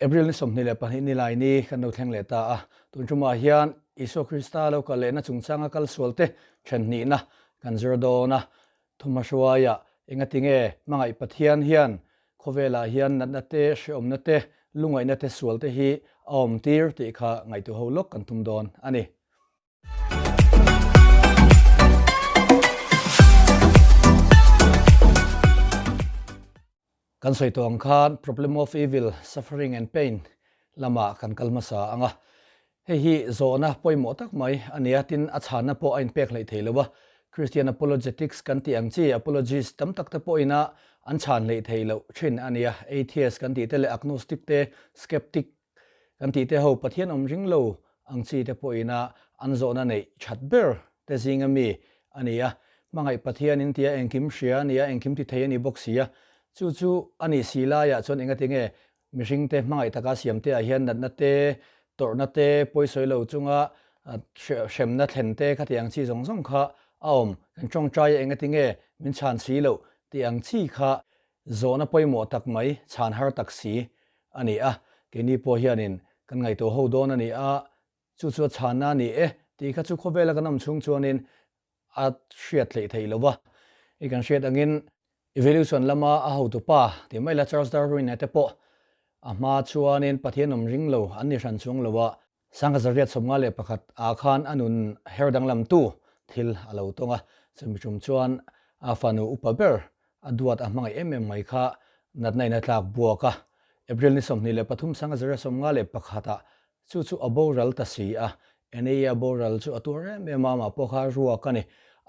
April ni 22 nilai ni kan lo thleng leh ta a. Tun tumah hian Isua Krista lo kal lehna chungchanga kal sualte then hnihna kan zir dawn a. Thumhmahruaia engatinge hmangaih Pathian hian khawvelah hian natna te, hrehawmna te, lungaihna te sualte hi a awm tir tih kha ngaihtuah ho lawk kan tum dawn a ni. Kan sawi tawh ang khan Problem of Evil, Suffering and Pain lamah kan kal hmasa ang a. Hei hi zawhna pawimawh tak mai a ni a, tin a chhanna pawh a inpek hleih thei lo a. Christian Apologetics kan tih ang chi apologist tam tak te pawhin a an chhan hleih thei loh thin a ni a. Atheist kan tih te leh agnostic te, skeptic Kan tih te ho Pathian awm ring lo ang chi te pawhin a an zawhna neih that ber te zinga mi a ni a. Hmangaih Pathian in tia engkim hria a ni a, engkim ti thei a ni bawk si a. Chu chu a nih si laiah chuan engati nge mihring te hmangaih taka siam te ah hian natna te, tawrhna te, pawisawi lo chunga hremna thlen te khati ang chi zawng zawng kha a awm. Kan tawngtai a engati nge min chhan si loh tih ang chi kha Zawhna pawimawh tak mai, chhan har tak si a ni a, keini pawh hianin kan ngaihtuah ho dawn a ni a, chu chu a chhanna a ni e tih kha chu khawvela kan awm chhung chuanin a hriat hleih theih lo va. I kan hriat angin evolution lama a hotu pa tih mai la Charles Darwin-a te pawh a hma chuanin Pathian awm ring lo an ni hran chuang lo a, 1851 ah khan a nun her danglamtu thil a lo tawng a, chumi tum chuan a fanu upa ber a duat a hmangaih em em mai kha natna in a tlak buak a. April ni 23 1951 ah chu chu a boral ta si a, Annie-a boral chu a tuar em em a, amah pawh kha ruak a ni.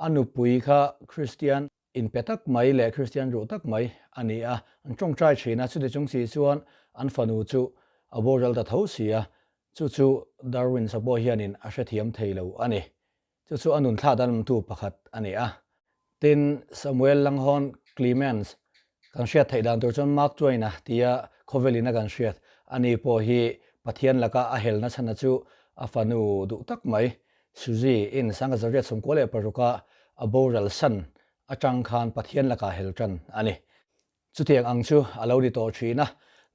A nupui kha Christian Inpe tak mai leh Kristian ruh tak mai a ni a, an tawngtai thin a, chuti chung si chuan an fanu chu a boral ta tho si a, chu chu Darwin sa pawh hianin a hrethiam thei lo a ni. Chu chu a nun thlah danawmtu pakhat a ni a. Tin, Samuel Langhorne Clemens kan hriat theih dan tur chuan Mark Twain-a tia khawvelin a kan hriat a ni pawh hi Pathian laka a helna chhana chu a fanu duh tak mai Suzy in 1996 a a boral san atang khan Pathian lakah hel tan a ni. Chutiang ang chu a lo ni tawh thin a,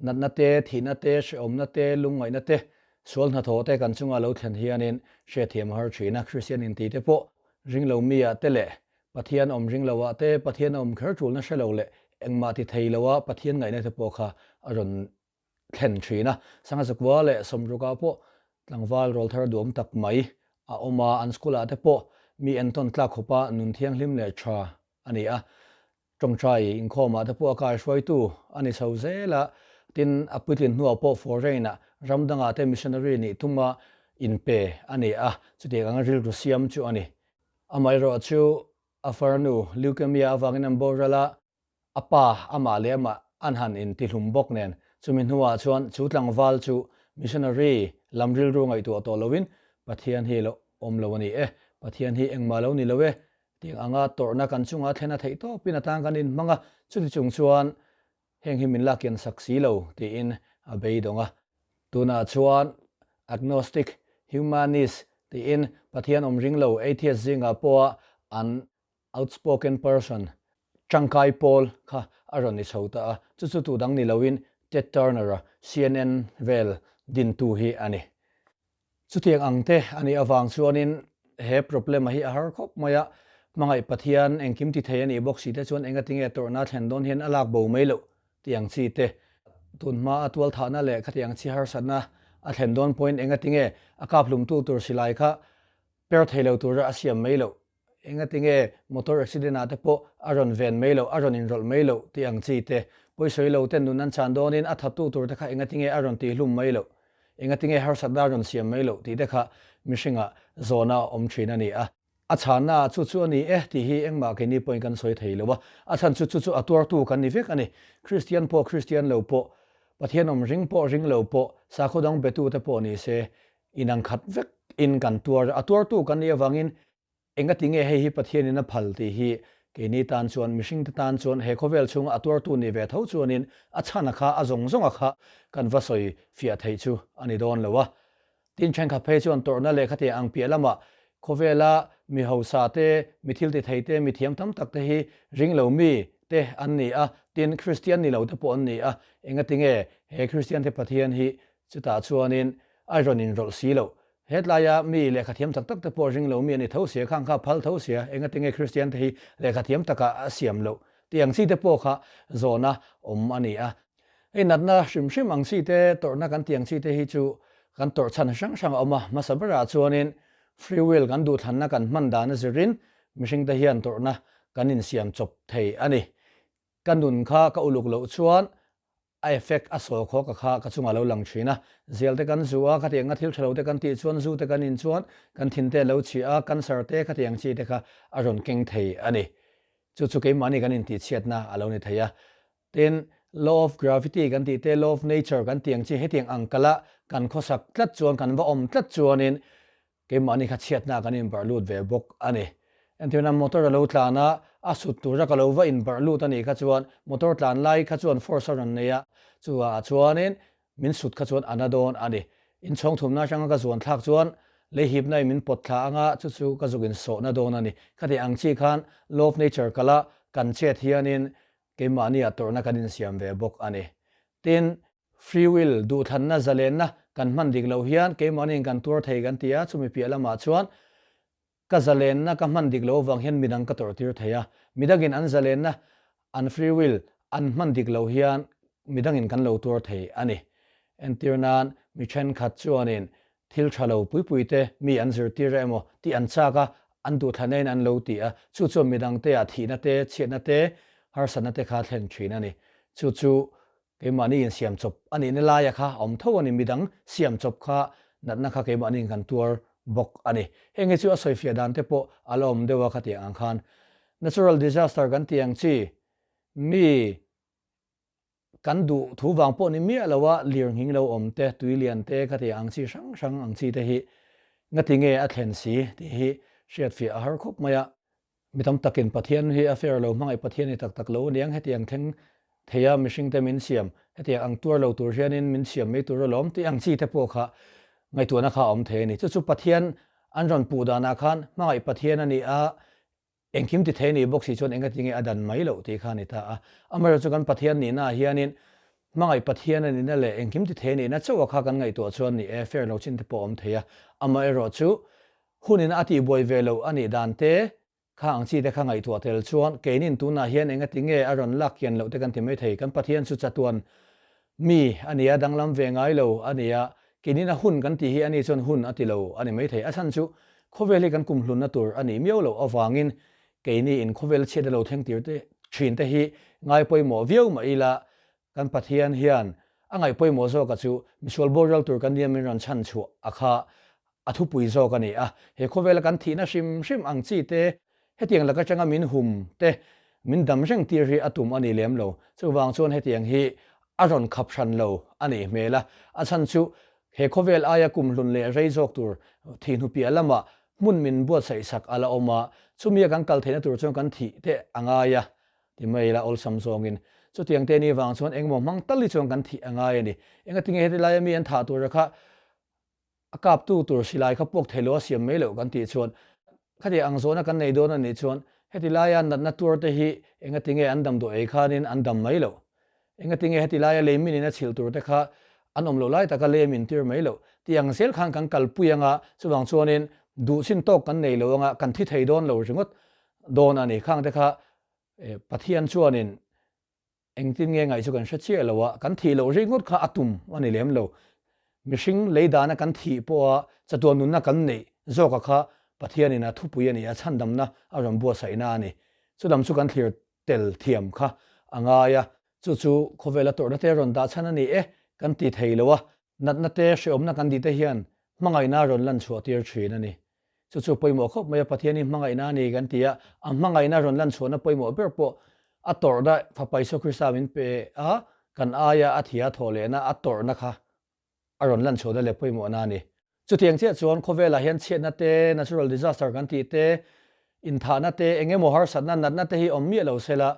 natna te, thihna te, hrehawmna te, lungngaihna te, sual hnathawh te kan chunga lo thlen hianin hriatthiam a har thin a, Kristian inti te pawh ringlo mi ah te leh Pathian awm ringlo ah te, Pathian a awm kher tulna hrelo leh engmah ti thei lo a Pathian ngaihna te pawh kha a rawn thlen thin a. Sangha zakua leh sawmrukah pawh tlangval rawlthar duam tak mai a awm a, an school ah te pawh mi entawn tlak khawpa nun thianghlim leh tha a ni a. Tawngtai inkhawmah te pawh a kaihruaitu a ni chho zel a, tin a puitlin hnuah pawh foreign ah ram dangah te missionary nih tuma inpe a ni a, chutiang anga rilru siam chu a ni. Amaherawhchu a farnu leukemia avangin an boral a, A pa, amah leh amah an han intihlum bawk nen, chumi hnuah chuan chu tlangval chu missionary lam rilru ngaihtuah tawh loin Pathian hi lo awm lo a ni e, Pathian hi engmah lo ni lo e tih anga tawrhna kan chunga thlen a theih tawpin a tan kan inhmang a, chuti chung chuan heng hi min lakian sak si lo tiin a beidawng a. Tunah chuan agnostic, humanist tiin Pathian awm ring lo atheist zingah pawha an Outspoken person, tangkai pawl kha a rawn ni chho ta a, chu chu tu dang ni loin Ted Turner-a CNN vel dintu hi a ni. Chutiang ang te a nih avang chuanin he problem-a hi a har khawp mai a, hmangaih Pathian engkim ti thei a nih bawk si te chuan engatinge tawrhna thlen dawn hian a lak bo mai loh tih ang chi te, tun hma a tualthahna leh khatiang chi harsatna a thlen dawn pawhin engatinge a kaphlumtu tur silai kha per thei lo tura a siam mai loh Engatinge motor accident ah te pawh a rawn ven mai loh, a rawn inrawlh mai loh tih ang chi te, pawisawi lo ten nun an chan dawnin a thattu tur te kha engatinge a rawn tihhlum mai loh, engatinge harsatna a rawn siam mai loh tih te kha mihringah zawhna a awm thin a ni a. A chhanna ah chu chu a ni e tih hi engmah keini pawhin kan sawi thei lo a, a chhan chu chu chu a tuartu kan ni vek a ni. Kristian pawh Kristian lo pawh, Pathian awm ring pawh ring lo pawh, sakhaw dang betu te pawh ni se, Inang khat vek in kan tuar, a tuartu kan nih avangin engati nge hei hi Pathianin a phal tih hi keini tan chuan, mihringte tan chuan he khawvel chhunga a tuartu ni ve tho chuanin a chhan a kha, a zawng zawng a kha kan va sawi fiah theih chu a ni dawn lo a. Tin thenkhat phei chuan tawrhna leh khatiang ang piah lamah khawvela mi hausa te, mi thil ti thei te, mi thiam tam tak te hi ring lo mi te an ni a, tin Kristian ni lo te pawh an ni a, engatinge he Kristian te Pathian hi chutah chuanin a rawn inrawlh si loh? Hetlaia mi lehkhathiam tak tak te pawh ring lo mi a ni tho sia, khang kha phal tho sia, engatinge Kristian te hi lehkhathiam taka a siam loh tih ang chi te pawh kha zawhna awm a ni a. Hei natna hrim hrim ang chi te, tawrhna kan tih ang chi te hi chu kan tawrh chhan hrang hrang a awm a, hmasa berah chuanin free will kan duhthlanna kan hman dan a zirin mihring te hian tawrhna kan insiam chawp thei a ni. Ka nun kha ka uluk loh chuan a effect a sawl khawk a kha ka chungah lo lang thin a. Zial te kan zu a, khatiang a thil tha lo te kan tih chuan zu te kan in chuan kan thin te a lo chhia a, cancer te khatiang chi te kha a rawn keng thei a ni. Chu chu keimahni kan intihchhiatna a lo ni thei a. Tin, law of gravity kan tih te, law of nature kan tih ang chi hetiang ang kala kan khawsak tlat chuan, kan va awm tlat chuanin Keimahni kha chhiatna kan inbarh lut ve bawk a ni. Entirna motor a lo tlan a, a sut tura ka lo va inbarh lut a nih kha chuan motor tlan lai kha chuan force a rawn nei a, chuvangah chuanin min sut kha chuan a na dawn a ni. Inchhawng thumna atanga ka zuan thlak chuan lei hipna in min pawt thla anga chu chu ka zuk insawhna dawn a ni. Khati ang chi khan law of nature kala kan chet hianin keimahni ah tawrhna kan insiam ve bawk a ni. Tin, Free will, duhthlanna, zalenna kan hman dik loh hian keimahniin kan tuar thei kan ti a, chumi piah lamah chuan ka zalenna ka hman dik loh avang hian midang ka tawrhtir thei a, midangin an zalenna, an free will an hman dik loh hian midangin kan lo tuar thei a ni. Entir nan, mi thenkhat chuanin thil tha lo pui pui te mi an zirtir emaw tih an chak a, an duhthlanna in an lo ti a, chu chuan midangte ah thihna te, chhiatna te, harsatna te kha thlen thin a ni. Chu chu Keimahni insiam chawp a nihna laia kha a awm tho a ni, midang siam chawp kha natna kha keimahniin kan tuar bawk a ni. Heng hi chu a sawifiah dan te pawh a la awm deuh a khatiang ang khan. Natural disaster kan tih ang chi, mi kan duh thu vang pawh ni miah lo a lir nghing lo awm te, tui lian te khatiang ang chi hrang hrang ang chi te hi ngati nge a thlen si tih hi hriatfiah a har khawp mai a. Mi tam takin Pathian hi a fair lo, hmangaih Pathian hi tak tak lo aniang, hetiang thleng theia mihringte min siam, hetiang ang tuar lo tur hianin min siam mai tur alawm tih ang chi te pawh kha ngaihtuahna kha a awm thei a ni. Chu chu Pathian an rawn puh danah khan hmangaih Pathian a ni a, engkim ti thei a nih bawk si chuan engati nge a dan mai loh tih kha a ni ta a. Amaherawhchu chu kan Pathian nihnaah hianin hmangaih Pathian a nihna leh engkim ti thei a nihna chauha kha kan ngaihtuah chuan ni e, fair lo chin te pawh a awm thei a. Amaherawhchu Hunin a tihbuai ve loh a nih dan te, kha ang chi te kha ngaihtuah tel chuan keinin tunah hian engati nge a rawn lak kian loh te kan ti mai thei. Kan Pathian chu chatuan mi a nia, danglam ve ngai lo a nia, keinin a hun kan tih hi ani chuan hun a ti lo a ni mai thei. A chhan chu khawvel hi kan kumhlunna tur a nih miau loh avangin keini in khawvel chhiat a lo thleng tir te thin te hi ngai pawimawh viau mah ila kan Pathian hian a ngaih pawimawh zawka chu misual boral tur kan nia min rawn chhan chhuah a kha A thupui zawk a ni a, he khawvela kan thihna hrim hrim ang chi te, hetiang lak atanga min hum te, min dam reng tir hi a tum a ni lem lo. Chuvang chuan hetiang hi a rawn khap hran lo a nih hmel a, a chhan chu he khawvel aia kum hlun leh rei zawk tur thih hnu piah lamah hmun min buatsaih sak a la awm a, chumia kan kal theihna tur chuan kan thih te a ngai a ti mai ila awlsam zawngin. Chutiang te ni vang chuan engemaw hmang tal hi chuan kan thih a ngai a ni. Engatinge heti laia mi an thah tura kha A kaptu tur silai kha puak thei lo a siam mai loh kan tih chuan khati ang zawhna kan nei dawn a nih chuan heti laia natna tuar te hi engati nge an damdawi ei khanin an dam mai loh? Engati nge heti laia lei minin a chhilh tur te kha an awm loh lai taka lei a min tir mai loh? Tih ang zel khan kan kalpui anga chuvang chuanin duh chin tawk kan nei lo anga kan thi thei dawn lo ringawt dawn a ni. Khang te kha Pathian chuanin Engtin nge ngaih chu kan hre chiah lo a, kan thih loh ringawt kha a tum a ni lem lo. Mihring lei dana kan thih pawha chatuan nunna kan neih zawka kha Pathianin a thupui a ni a, chhandamna a rawn buatsaihna a ni. Chulam chu kan thlir tel thiam kha a ngai a, chu chu khawvela tawrhna te rawn dah chhan a ni e kan ti thei lo a, natna te hreawmna kan tih te hian hmangaihna a rawn lan chhuah tir thin a ni. Chu chu pawimawh khawp mai a, Pathian hi hmangaihna a ni kan ti a, a hmangaihna rawn lan chhuahna pawimawh ber pawh a tawrhna Fapa Isua Krista min pe a, kan aia a thia thawh lehna a tawrhna kha a rawn lan chhuahna leh pawimawhna a ni. Chutiang chiah chuan khawvelah hian chhiatna te, natural disaster kan tih te, inthahna te, eng emaw harsatna, natna te hi awm miah lo sela,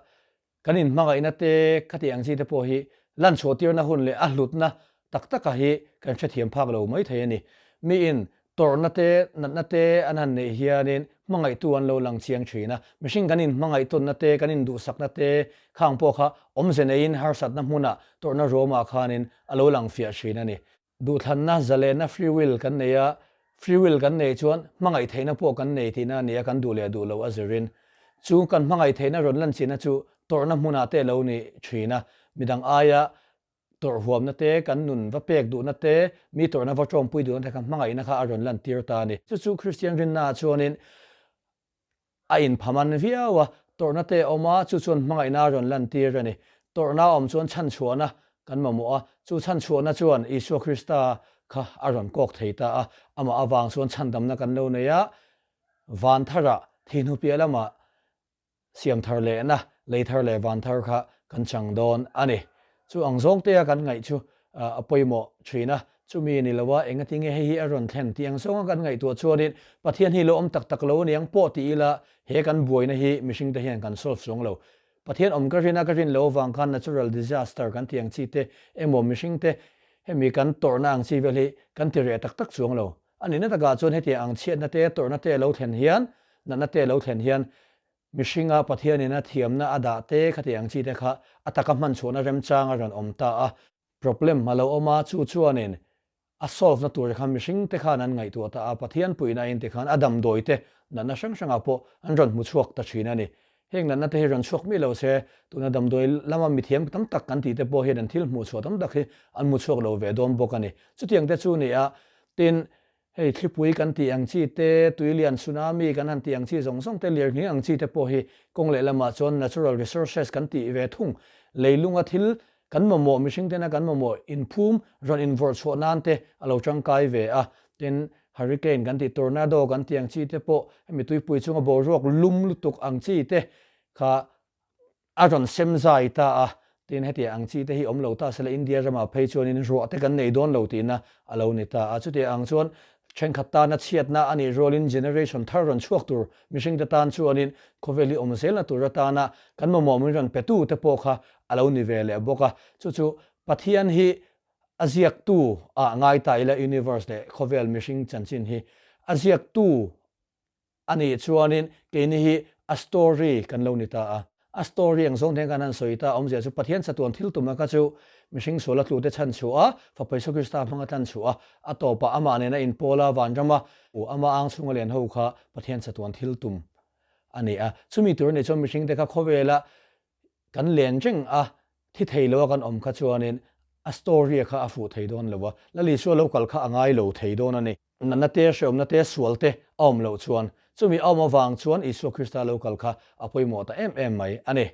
Kan inhmangaihna te khati ang chi te pawh hi lan chhuahtirna hun leh a hlutna tak taka hi kan hrethiam phak lo mai thei a ni. Miin tawrhna te, natna te an han neih hianin hmangaihtu an lo lang chiang thin a. Mihring kan inhmangaih tawnna te, kan induhsakna te khang pawh kha awmze neiin harsatna hmunah tawrhna ruamah khanin a lo lang fiah thin a ni. Duhthlanna, zalenna, free will, kan nei a, free will kan neih chuan hmangaih theihna pawh kan nei tihna a ni a, kan duh leh duh loh a zirin. Chu kan hmangaih theihna rawn lan chihna chu tawrhna hmunah te a lo ni thin a, midang aia tawrh huamna te, kan nun va pek duhna te, mi tawrhna va tawngpui duhna te kha hmangaihna kha a rawn lantir ta a ni. Chu chu Kristian rinnaah chuanin a inphaman viau a, tawrhna te a awm a, chu chuan hmangaihna a rawn lantir a ni. Tawrhna a awm chuan chhanchhuahna kan mamawh a, chu chhanchhuahna chuan Isua Krista kha a rawn kawk thei ta a, amah avang chuan chhandamna kan lo nei a, van tharah, thihnu piah lamah siam thar lehna, lei thar leh van thar kha kan chang dawn a ni. Chu ang zawng tea kan ngaih chu a pawimawh thin a, chumi ni lo a, engati nge hei hi a rawn thlen tih ang zawnga kan ngaihtuah chuanin Pathian hi lo awm tak tak lo aniang pawh ti ila he kan buaina hi mihringte hian kan solve chuang lo. Pathian awm ka rin a, ka rin lo avang khan natural disaster kan tih ang chi te emaw mihringte hemi kan tawrhna ang chi vel hi kan ti reh tak tak chuang lo. A nihna takah chuan hetiang ang chhiatna te, tawrhna te a lo thlen hian, natna te a lo thlen hian mihringa Pathianin a thiamna a dah te khati ang chi te kha a taka hman chhuahna remchang a rawn awm ta a. Problem a lo awm a, chu chuanin a solve na tur kha mihring te khan an ngaihtuah ta a, Pathian puihna in tikhan a damdawi te natna hrang hrangah pawh an rawn hmu chhuak ta thin a ni. Heng natna te hi rawn chhuak mi lo se, tuna damdawi lama mithiam tam tak kan tih te pawh hian an thil hmuh chhuah tam tak hi an hmu chhuak lo ve dawn bawk a ni. Chutiang te chu ni a, tin, hei thlipui kan tih ang chi te, tuilian tsunami kan han tih ang chi zawng zawng te, lirnghing ang chi te pawh hi kawng lehlamah chuan natural resources kan tih ve thung. Leilunga thil kan mamawh, mihring tena kan mamawh inphum rawn invawrh chhuah nan te a lo tangkai ve a. Tin, hurricane kan tih, tornado kan tih ang chi te pawh hemi tuipui chunga boruak lum lutuk ang chi te kha a rawn sem zai ta a. Tin, hetiang ang chi te hi awm lo ta sela India ramah phei chuanin ruah te kan nei dawn lo tihna a lo ni ta a. Chutiang ang chuan thenkhat tana chhiatna a nih rualin generation thar rawn chhuak tur mihringte tan chuanin khawvel hi awm zelna tur atana kan mamawh min rawn petu te pawh kha a lo ni ve leh bawk a. Chu chu Pathian hi a ziaktu ah ngai ta ila universe leh khawvel mihring chanchin hi a ziaktu a nih chuanin keini hi a story kan lo ni ta a. A story ang zawng hian kan han sawi ta a, awmzia chu Pathian chatuan thil tuma kha chu mihring suala tlute chhan chhuah a, Fapa Isua Krista hmanga tlan chhuah a, a tawpah amah nena inpawl a, vanrama ama ang chhunga len ho kha Pathian chatuan thil tum a ni a. Chumi tur a nih chuan mihringte kha khawvela kan len reng a, thi thei lo a kan awm kha chuanin a story kha a fuh thei dawn lo a, Lal Isua lo kal kha a ngai lo thei dawn a ni. Natna te, hreawmna te, sual te a awm loh chuan chumi a awm avang chuan Isua Krista lo kal kha a pawimawh ta em em mai a ni.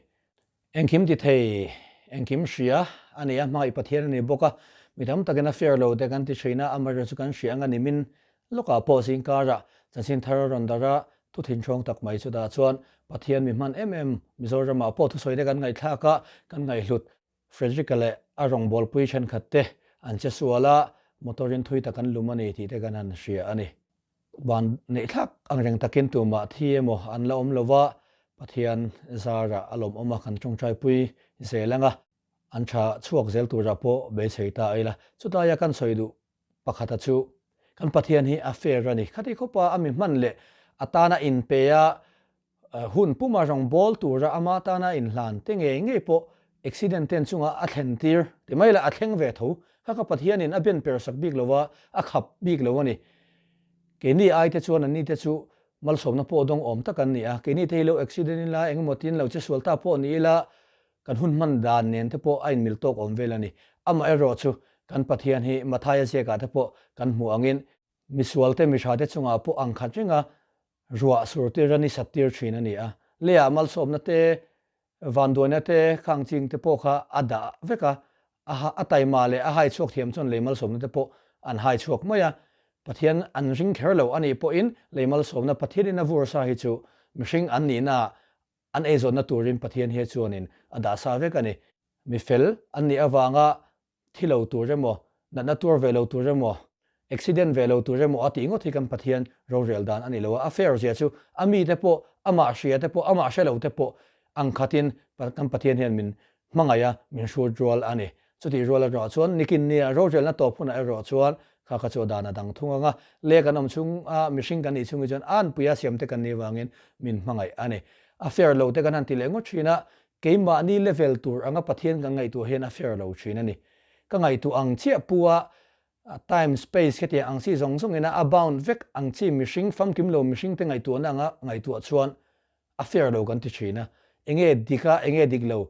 Engkim ti thei, engkim hria a ni a, hmangaih Pathian a ni bawk a, mi tam takin a fair lo te kan ti thin a, amaherawhchu chu kan hria ang a ni min lawkah pawh zingkarah chanchin thar a rawn darh a, thu thinhrawng tak mai chutah chuan Pathian mi hman em em Mizoramah pawh thusawi te kan ngaihthlak a, kan ngaihhlut. Frederick-a leh a rawngbawlpui thenkhat te an che sual a, motor in thui tak an lum a ni tih te kan han hria a ni. Van neihthlak ang reng takin tumah thi emaw an la awm lo va, Pathian zarah a lawmawm a kan tawngtaipui zel ang a, an tha chhuak zel turah pawh beisei ta ila. Chutaia kan sawi duh pakhata chu kan Pathian hi a fair a ni. Khati khawpa a mi hman leh a tana inpe a, Hun puma rawngbâwl tura ama tana inhlan te ngei ngei pawh accident ten chunga a thlen tir ti mai la a thleng ve tho. Kha ka Pathianin a ben per sak bik lo a, a khap bik lo a ni. Keini ai te chuan anni te chu malsawmna pawh dawng awm tak an ni a, keini te hi lo accident ila eng emaw tin lo che sual ta pawh ni ila kan hun hman dan nen te pawh a inmil tawk awm vel a ni. Amaherawh chu kan Pathian hi Mathaia ziakah te pawh kan hmuh angin misual te mihra te chungah pawh ang khat renga Ruah sur tir a ni sat tir thin a ni a. Leiah malsawmna te, vanduaina te, khang ching te pawh kha a dah vek a. A a taima leh a hai chhuak thiam chuan lei malsawmna te pawh an hai chhuak mai a. Pathian an ring kher lo a nih pawhin lei malsawmna Pathianin a vur sa hi chu mihring an nihnaah an eizawnna turin Pathian hi chuanin a dah sa vek a ni. Mi fel an nih avanga thi lo tur emaw, natna tuar ve lo tur emaw, accident ve lo tur emaw a tih ngawt hi kan Pathian rorel dan a ni lo a, a fair zia chu a mite pawh, amah hria te pawh, amah hre lo te pawh ang khatin kan Pathian hian min hmangaih a, min hrut rual a ni. Chutih rual erawh chuan nikin nia rorelna tawp hunah erawh chuan Kha kha chu a dan a dang thung ang a, leh kan awm chhung a mihring kan nih chhung hi chuan a anpuia siam te kan nih vangin min hmangaih a ni. A fair lo te kan han ti leh ngawt thin a, keimahni level tur anga Pathian kan ngaihtuah hian a fair lo thin a ni. Ka ngaihtuah ang chiah pu a time space khetiang ang chi zawng zawng ina a bound vek ang chi mihring famkim lo mihring te ngaihtuahna anga ngaihtuah chuan a fair lo kan ti thin a, enge dik a enge dik lo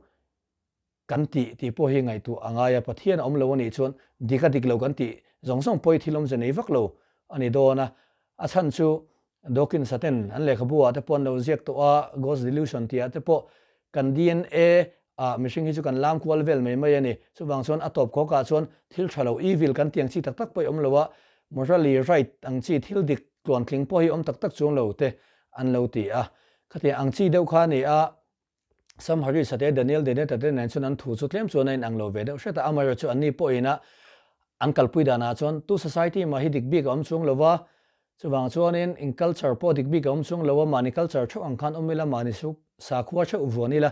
kan tih tih pawh hi ngaihtuah a ngai a, Pathian a awm lo a nih chuan dik a dik lo kan tih zawng zawng pawh hi thil awmze nei vak lo a ni dawn a, a chhan chu Dawkins-a ten an lehkhabu ah te pawh an lo ziak tawh a, Ghost Delusion tih ah te pawh kan DNA ah mihring hi chu kan lam kual vel mai mai a ni, chuvang chuan a tawp khawk ah chuan thil tha lo, evil, kan tih ang chi tak tak pawh hi awm lo a, morally right ang chi thil dik tluantling pawh hi awm tak tak chuang lo te an lo ti a, khatiang ang chi deuh kha a ni a. Sam Harris-a te, Daniel Dennett-a te nen chuan an thu chu tlem chuan a inang lo ve deuh hret a, amaherawhchu chu anni pawhin a an kalpui danah chuan tu society mah hi dik bik a awm chung lo va, chuvang chuanin in culture pawh dik bik a awm chung lo a, mahni culture theuh ang khan awm ila, mahni suk sakhua theuh vuan ila,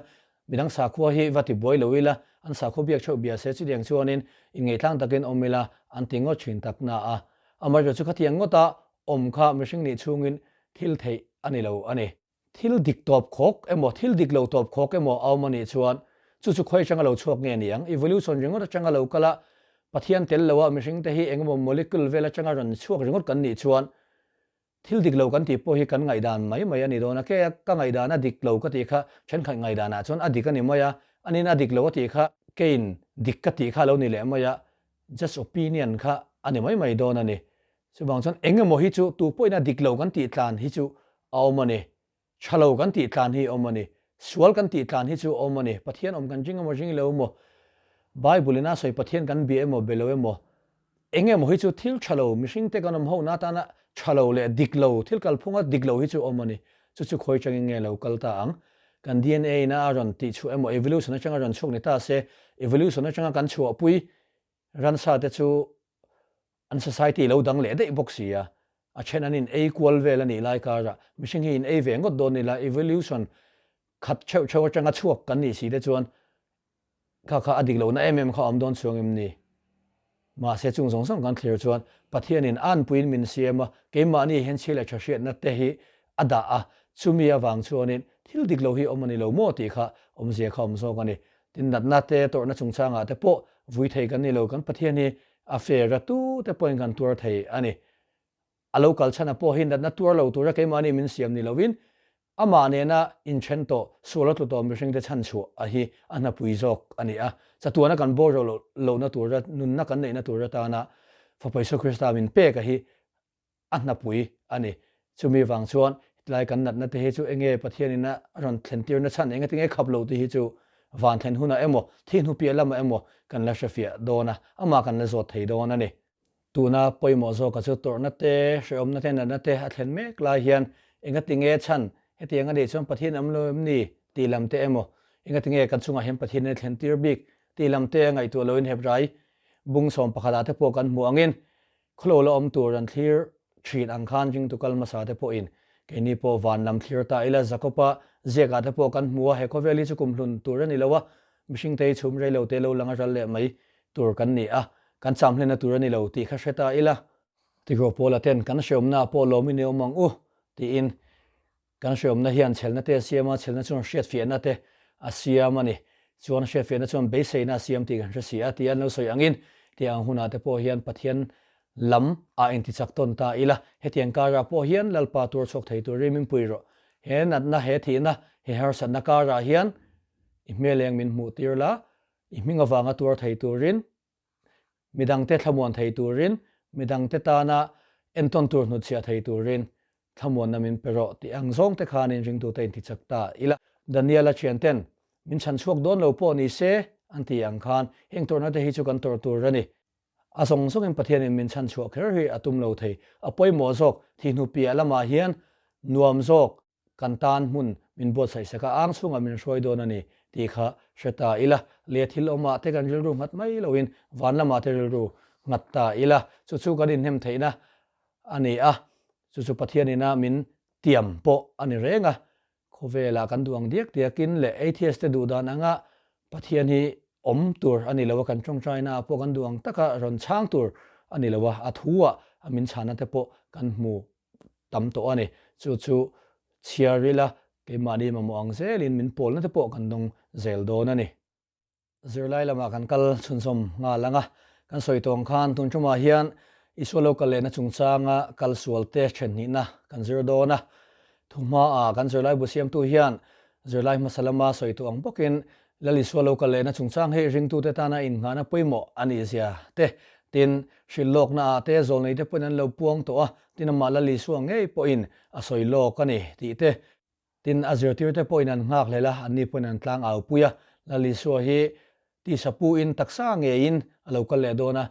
midang sakhua hi va ti buai lo ila, an sakhua biak theuh bia se chutiang chuanin inngeihtlang takin awm ila an ti ngawt thin tak na a, amaherawhchu chu khatiang ngawta awm kha mihring nih chhungin thil theih a ni lo a ni. Thil dik tawp khawk emaw, thil dik lo tawp khawk emaw a awm a nih chuan chu chu khawi atanga lo chhuak nge ni ang? Evolution ringawt atanga lo kal a, Pathian tel lo a mihring te hi eng emaw molecule vel atanga rawn chhuak ringawt kan nih chuan thil dik lo kan tih pawh hi kan ngaihdan mai mai a ni dawn a. Kei ka ngaihdan a dik lo ka tih kha thenkhat ngaihdanah chuan a dik a ni mai a, anin a dik lo a tih kha keiin dik ka tih kha a lo ni leh mai a, just opinion kha a ni mai mai dawn a ni. Chuvang chuan eng emaw hi chu tu pawhin a dik lo kan tih tlan hi chu a awm a ni. Tha lo kan tih tlan hi a awm a ni. Sual kan tih tlan hi chu a awm a ni. Pathian awm kan ring emaw ring lo emaw, Bible in a sawi Pathian kan bia emaw be lo emaw, eng emaw hi chu thil tha lo, mihring te kan awm ho na atana tha lo leh dik lo, thil kalphunga dik lo hi chu a awm a ni. Chu chu khawi changin nge lo kal ta ang? Kan DNA in a rawn tih chhuah emaw evolution atanga rawn chhuak ni ta se, evolution atanga kan chhuahpui Ransa te chu an society lo dang leh daih bawk si a, a then an in ei kual vel a nih lai karah mihring hi in ei ve ngawt dawn ila evolution khat theuh theuh atanga chhuak kan nih si te chuan kha kha a dik lohna em em kha a awm dawn chuang em ni? Mahse chung zawng zawng kan thlir chuan Pathianin a anpuiin min siam a, keimahni hian chhi leh tha hriatna te hi a dah a, chumi avang chuanin thil dik lo hi awm a ni lo maw tih kha awmzia kha awm zawk a ni. Tin, natna te, tawrhna chungchangah te pawh vui thei kan ni lo, kan Pathian hi a fair a, tu te pawhin kan tuar thei a ni. A lo kal chhan a pawh hi natna tuar lo tura keimahni min siam ni loin amah nena inthen tawh, sual a tlu tawh mihringte chhan chhuah a hi a hnapui zawk a ni a. Chatuana kan bawr loh lohna tura, nunna kan neihna tur atana Fapa Isua Krista min pek a hi a hnapui a ni. Chumi vang chuan hetilai kan natna te hi chu enge Pathianin a rawn thlentirna chhan eng atinge khap lo tih hi chu van thlen hunah emaw, thi hnu piah lamah emaw kan la hrefiah dawn a, amah kan la zawt thei dawn a ni. Tuna pawimawh zawka chu tawrhna te, hrehawmna te, natna te a thlen mek lai hian eng atinge chhan hetiang a nih chuan Pathian awm lo em ni tih lam te emaw, eng atinge kan chungah hian Pathianin a thlentir bik tih lam te a ngaihtuah loin Hebrai bung sawm pakhatah te pawh kan hmuh angin Khawlo la awm tur an thlir thin ang khan ringtu kal hmasa te pawhin keini pawh van lam thlir ta ila Jakob-a ziakah te pawh kan hmu a, he khawvel hi chu kum hlun tur a ni lo a, mihring te hi chhum rei lo te lo lang a ral leh mai tur kan ni a, kan cham hlenna tur a ni lo tih kha hre ta ila. Tigraw Paula ten kan hreawmna pawh lawmin i awm ang u tiin Kan hreawmna hian chhelna te a siam a, chhelna chuan hriatfiahna te a siam a ni. Chuan hriatfiahna chuan beiseina a siam tih kan hre si a, tia an lo sawi angin tiang ang hunah te pawh hian Pathian lam ah intichak tawn ta ila, hetiang karah pawh hian Lalpa tuar chhuak thei turin min pui rawh. He natna, he thihna, he harsatna karah hian i hmel eng min hmuh tir la, i hming avanga tuar thei turin Midangte thlamuan thei turin, midangte tana entawn tur hnutchhiah thei turin thlamuanna min pe rawh tih ang zawngte khanin ringtute intichak ta ila. Daniela thianten min chhan chhuak dawn lo pawh ni se an tih ang khan heng tawrhna te hi chu kan tawrh tur a ni. A zawng zawngin Pathianin min chhan chhuah kher hi a tum lo thei. A pawimawh zawk thihnu piah lamah hian nuam zawk Kan tan hmun min buatsaih sak a, ang chhungah min hruai dawn a ni tih kha hre ta ila. Leh thil awmah te kan rilru nghat mai loin van lamah te rilru nghat ta ila. Chu chu kan inhnem theihna a ni a, chu chu Pathianina min tiam pawh a ni reng a. Khawvelah kan duh ang diak diakin leh atheist te duh dan anga Pathian hi awm tur a ni lo a, kan tawngtaina ah pawh kan duh ang taka rawn chhang tur a ni lo a, a thu-ah a min chhana te pawh kan hmu tam tawh a ni. Chu chu chhiar ila keimahni mamawh ang zelin min pawlna te pawh kan dawng zel dawn a ni. Zirlai lamah kan kal chhunzawm nghal ang a, kan sawi tawng khan tun tumah hian Isua lo kal lehna chungchanga kal sualte thenhnihna kan zir dawn a. Thuhmaah kan zirlai bu siamtu hian zirlai hmasa lama sawi tawh ang bawkin Lal Isua lo kal lehna chungchang hi ringtute tana innghahna pawimawh a nih zia te, tin, hrilh lawknaah te zawlneite pawhin an lo puang tawh a, tin amah Lal Isua ngei pawhin a sawi lawk a ni tih te. Tin, a zirtirte pawhin an nghak hlel a, anni pawhin an tlang au pui a. Lal Isua hi tisa puin taksa ngeiin a lo kal leh dawn a,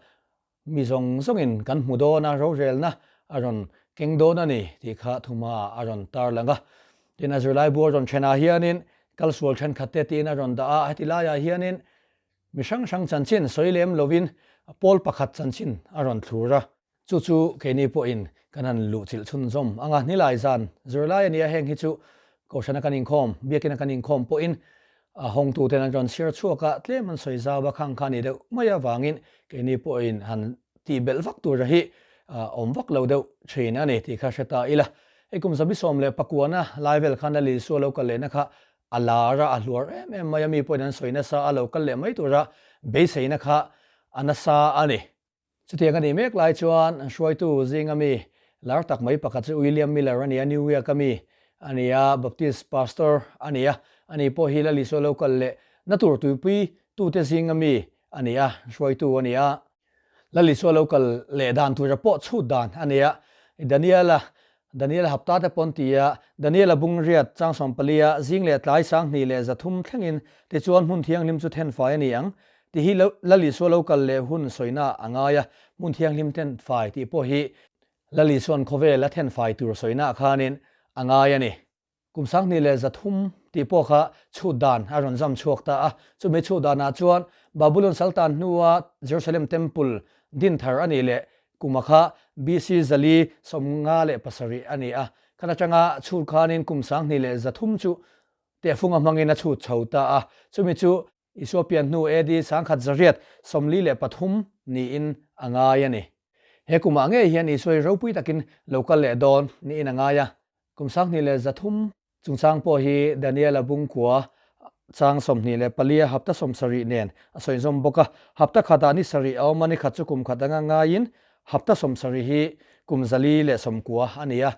mi zawng zawngin kan hmu dawn a, rorelna a rawn keng dawn a ni tih kha thuhmaah a rawn tarlang a. Tin, a zirlaibu a rawn thenah hianin kal sual thenkhat te tiin a rawn dah a, heti laiah hianin mi hrang hrang chanchin sawi lem lovin pawl pakhat chanchin a rawn thlur a. Chu chu keini pawhin kan han luh chilh chhunzawm ang a, nilai zan zirlai a nia, heng hi chu Kohhrana kan inkhawm, Biakina kan inkhawm pawhin a hawngtuten an rawn chhiar chhuak a, tlem an sawi zau a, khang kha a ni deuh mai avangin keini pawhin han tih belh vak tura hi awm vak lo deuh thin a ni tih kha hre ta ila. Hei kum 119na lai vel khan Lal Isua lo kal lehna kha a lar a, a hluar em em mai a, mi pawhin an sawi nasa a, lo kal leh mai tura beiseina kha a nasa a ni. Chutiang a nih mek lai chuan an hruaitu zinga mi lar tak mai pakhat chu William Miller a ni a, New York a mi a ni a, Baptist pastor a ni a, ani pawh hi Lal Isua lo kal leh na tur tuipui tute zinga mi a ni a, hruaitu a ni a. Lal Isua lo kal leh dan tura pawh chhut dan a ni a, Daniela, Daniela hapta te pawn ti a, Daniela bung riat chang sawmpalia zing leh tlai 2300 thlengin tichuan hmun thianghlim chu thenfai a ni ang Tih hi Lal Isua lo kal leh hun sawina a ngai a, hmun thianghlim thenfai tih pawh hi Lal Isua'n khawvel a thenfai tur sawinaah khanin a ngai a ni. Kum 2300 tih pawh kha chhut dan a rawn zam chhuak ta a, chumi chhut danah chuan Babulon saltan hnua Jerusalem Temple din thar a nih leh kuma kha BC 457 a ni a, khan atanga chhut khanin kum 2300 chu tehfunga hmangin a chhut chho ta a, chumi chu Isua pian hnu AD 1843 niin a ngai a ni. He kumah ngei hian Isua hi ropui takin lo kal leh dawn niin a ngai a. Kum 2300 chungchang pawh hi Daniela bungkua chang 24 a hapta 70 nen a sawinzawm bawk a. Hapta khatah ni sarih a awm a, ni khat chu kum khat anga ngaiin hapta 70 hi kum 490 a ni a.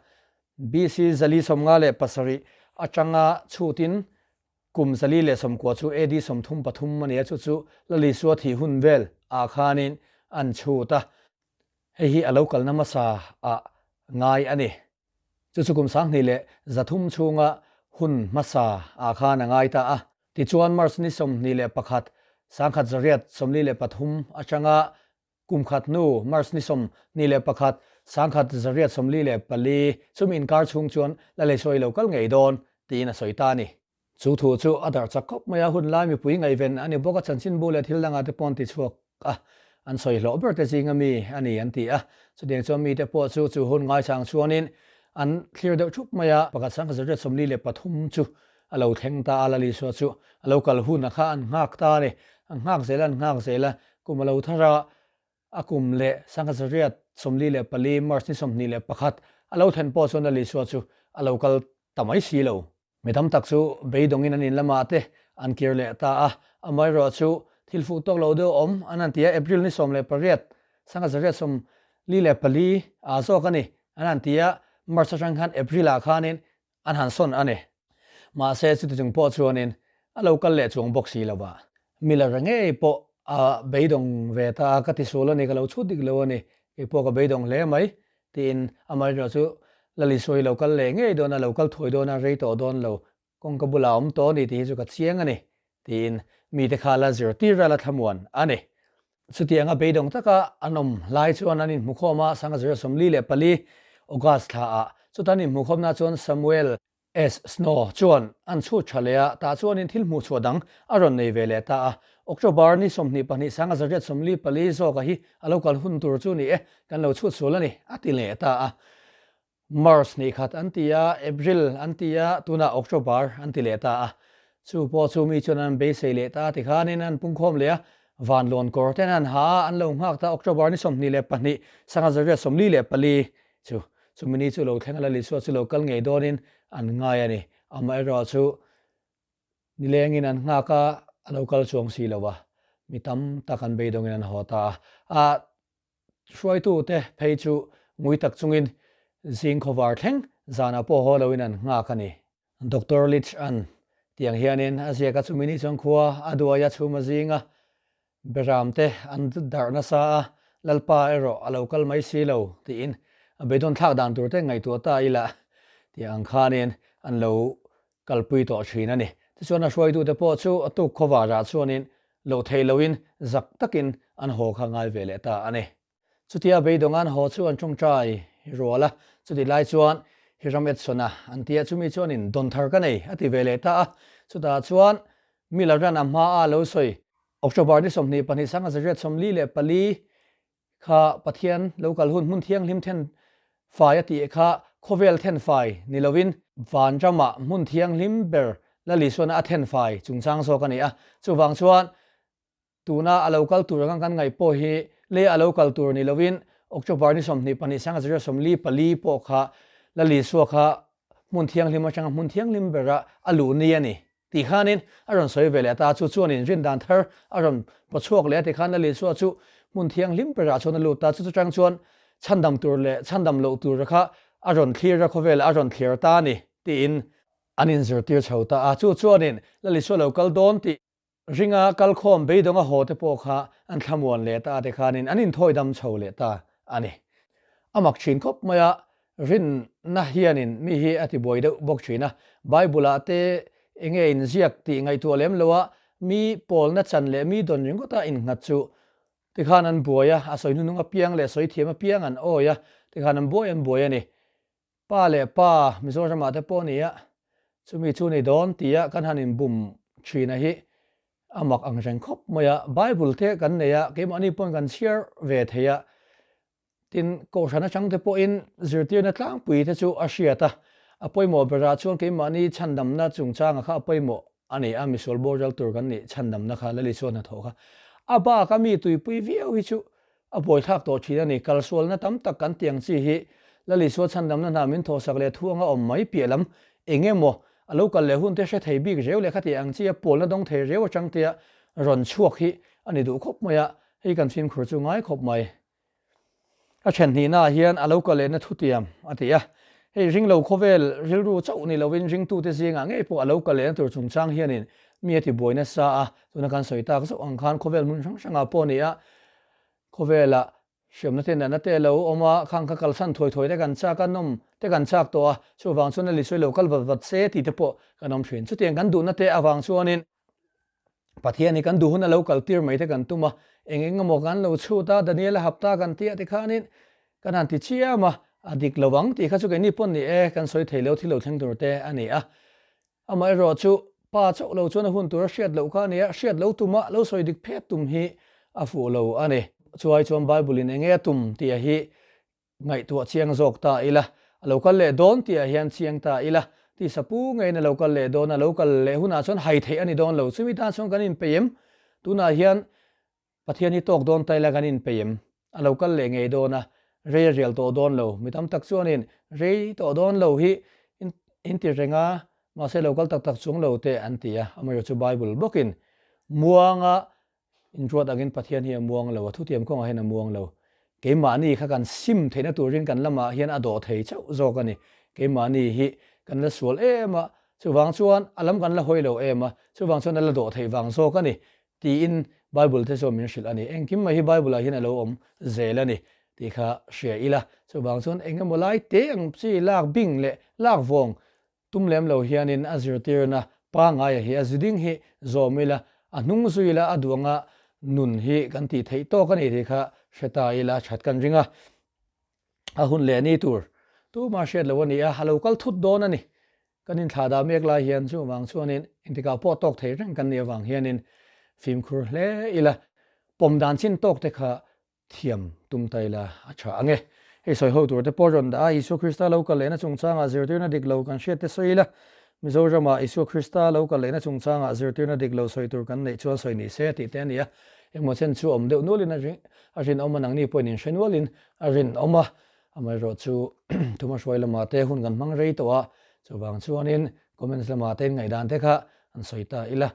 BC 457 atanga chhutin Kum 490 chu AD 33 a ni a, chu chu Lal Isua thih hun vel ah khanin an chhut a, hei hi a lo kalna hmasa ah ngai a ni. Chu chu kum 2300 chhunga hun hmasa ah khan a ngai ta a. Tichuan March ni 21, 1843 atanga Kum khat hnu, March ni 21, 1844, chumi inkar chhung chuan Lal Isua i lo kal ngei dawn, tiin a sawi ta a ni. Chu thu chu a darh chak khawp mai a, hun lai mipui ngaihven a ni bawk a, chanchinbu leh thil dangah te pawh an ti chhuak a, an sawi hlawh ber te zinga mi a ni an ti a. Chutiang chuan mite pawh chu chu hun ngaichang chuanin an thlir deuh thup mai a, pakhat 1843 chu a lo thleng ta a, Lal Isua chu a lo kal hun a kha an nghak ta a ni. An nghak zel a, an nghak zel a, kum a lo thar a, a kum leh 1844 March ni 21 a lo thlen pawh chuan Lal Isua chu a lo kal ta mai si lo. Mi tam tak chu beidawngin an in lamah te an kir leh ta a, amaherawh chu thil fuh tawk lo deuh awm an han ti a, April ni 18, 1844 ah zawk a ni an han ti a, March atang khan April ah khanin An han sawn a ni. Mahse chuti chung pawh chuanin a lo kal leh chuang bawk si lo va. Miller ngei pawh a beidawng ve ta a, ka tisual a ni, ka lo chhut dik lo a ni, kei pawh ka beidawng hle mai, tiin amaherawh chu Lal Isua hi lo kal leh ngei dawn a, lo kal thuai dawn a, rei tawh dawn lo, kawngka bulah a awm tawh a ni tih hi chu ka chiang a ni, tiin mite kha la zirtir a, la thlamuan a ni. Chutianga beidawng taka an awm lai chuan an inhmukhawm a, 1944 August thlaah chuta an inhmukhawmna chuan Samuel S. Snow chuan an chhut tha leh a, tah chuanin thil hmuhchhuah dang a rawn nei ve leh ta a. October ni 22 1944 zawka hi a lo kal hun tur chu ni e, kan lo chhut sual a ni, a ti leh ta a. March ni khat an ti a, April an ti a, tunah October an ti leh ta a. Chu pawh chu mi chuan an beisei leh ta tikhanin an pungkhawm leh a, Vanlawn kawr ten an ha a, an lo nghak ta October ni 22, 1944 chu. Chumi ni chu lo thleng a, Lal Isua chu lo kal ngei dawnin an ngai a ni. Amaherawhchu nilengin an nghak a, a lo kal chuang si lo a, mi tam tak an beidawngin an haw ta a. A hruaitute phei chu ngui tak chungin zing khawvar thleng zanah pawh haw loin an nghak a ni. Doctor Leach an tiang hianin a ziak a, chumi ni chuan khua a duai a, chhum a zing a, beram te an darh nasa a, Lalpa erawh a lo kal mai si lo tiin a beidawn thlak dan tur te ngaihtuah ta ila tih ang khanin an lo kalpui tawh thin a ni. Tichuan a hruaitute pawh chu a tuk khawvarah chuanin loh theih loin zak takin an haw kha ngai ve leh ta a ni. Chutia beidawng an haw chu an tawngtai rual a, chutih lai chuan Hiram Edson-a an tia chumi chuanin dawn thar ka nei a ti ve leh ta a, chutah chuan Miller-a'n a hmaa a lo sawi October ni 22 1944 kha Pathian lo kal hun hmun thianghlim then fai a tih kha khawvel then fai ni lovin vanramah hmun thianghlim ber Lal Isuana a then fai chungchang zawk a ni a, chuvang chuan Tuna a lo kal tur anga kan ngaih pawh hi lei a lo kal tur ni lovin October ni 22 1944 pawh kha Lal Isua kha hmun thianghlim atanga hmun thianghlim bera a luh ni a ni tih khanin a rawn sawi ve leh ta. Chu chuanin rindan thar a rawn paw chhuak leh a ti khan Lal Isua chu hmun thianghlim berah chuan a lut ta. Chu chutang chuan chhandam tur leh chhandam loh tur kha a rawn thlir a, khawvelah a rawn thlir ta a ni tiin an inzirtir chho ta a. Chu chuanin Lal Isua lo kal dawn tih Ringa kalkhawm beidawnga haw te pawh kha an thlamuan leh ta te khanin an inthawi dam chho leh ta a ni. A mak thin khawp mai a, rinna hianin mi hi a tibuai deuh bawk thin a. Bible-ah te enge inziak tih ngaihtuah lem lo a, mi pawlna chan leh mi dawn ringawta innghat chu tikhan an buai a, a sawi hnuhnung apiang leh sawi thiam apiang an awi a, tikhan an buai an buai a ni. Pa leh pa Mizoramah te pawh nia, chumi chu ni dawn tia kan han inbum thina hi a mak ang reng khawp mai a. Bible te kan nei a, keimahni pawn kan chhiar ve thei a, tin Kohhran atang te pawhin zirtirna tlangpui te chu a hriat a, a pawimawh berah chuan keimahni chhandamna chungchanga kha a pawimawh a ni a, misual boral tur kan nih chhandamna kha Lali chuan hnathawh kha a bak a mi tuipui viau hi chu a buaithlak tawh thin a ni. Kalsualna tam tak kan tiang chi hi Lali Isua chhandamna hna min thawhsak leh thu anga awm mai piah lam eng emaw a lo kal leh hun te hre thei bik reu leh khati ang chi a pawlna dawng thei reu atang tia rawn chhuak hi a ni duh khawp mai a, hei kan fimkhur chu ngai khawp mai. A then hnihnaah hian a lo kal lehna thutiam a ti a, hei ringlo khawvel rilru chauh ni lovin ringtute zingah ngei pawh a lo kal lehna tur chungchang hianin mi a tibuai nasa a, tuna kan sawi tak zauh ang khan khawvel hmun hrang hrangah pawh ni a, khawvelah hriamna te natna te a lo awm a, khang kha kalsan thuai thuai te kan chak a, nawm te kan chak tawh a, chuvang chuan a li sawi lo kal vat vat se tih te pawh kan awm thin. Chutiang kan duhna te avang chuanin Pathian hi kan duh hun a lo kal tir mai te kan tum a, eng eng emaw kan lo chhut a, Daniel a hapta kan tih a tikhanin kan han ti chiam a, a dik lo ang tih kha chu keini pawn ni e, kan sawi thei lo thil lo thleng tur te a ni a. Amaherawh chu pa chauh lo chuan a hun tur a hriat loh kha a ni a, hriat lo tuma lo sawi dik phet tum hi a fuh lo a ni. Chuai chuan Bible in enge a tum tih a hi Ngaihtuah chiang zawk ta ila, a lo kal leh dawn tihah hian chiang ta ila, tisa pu ngeiin a lo kal leh dawn a, lo kal leh hunah chuan hai theih a ni dawn lo. Chumi tan chuan kan inpeih em? Tunah hian Pathian hi tawk dawn ta ila kan inpeih em? A lo kal leh ngei dawn a, rei a rial tawh dawn lo. Mi tam tak chuanin rei tawh dawn lo hi in ti reng a, mahse lo kal tak tak chung lo te an ti a, amaherawhchu chu Bible bawkin muanga Inruat angin Pathian hi a muang lo, a thutiam kawngah hian a muang lo. Keimahni kha kan sim theihna turin kan lamah hian a dawh thei chauh zawk a ni. Keimahni hi kan la sual em a, chuvang chuan a lam kan la hawi lo em a, chuvang chuan a la dawh theih vang zawk a ni tiin Bible te chuan min hrilh a ni. Engkim mai hi Bible ah hian a lo awm zel a ni tih kha hria ila. Chuvang chuan eng emaw lai te ang chi lak bing leh lak vawng Tum lem lo hianin a zirtirna pangaia hi a ziding hi zawm ila, a hnung zui ila a duh anga nun hi kan tih theih tawk a ni tih kha hre ta ila that kan ring a. A hun leh ni tur tumah hriat lo a ni a, a lo kal thut dawn a ni. Kan inthlah dah mek lai hian chuvang chuanin engtikah pawh tawk thei reng kan nih avang hianin fimkhur hle ila, pawm dan chin tawk te kha Thiam tum ta ila a tha ang e. Hei sawi ho tur te pawh rawn dah a, Isua Krista lo kal lehna chungchangah zirtirna dik lo kan hriat te sawi ila, Mizoramah Isua Krista lo kal lehna chungchangah zirtirna dik lo sawi tur kan neih chuan sawi ni se tih te a ni a. Engmaw chen chu awm deuh nualin a rinawm a, nangni pawhin in hre nualin a rinawm a. Amaherawhchu Thumahruai lamah te hun kan hmang rei tawh a, chuvang chuanin comments lamah te in ngaihdan te kha an sawi ta ila.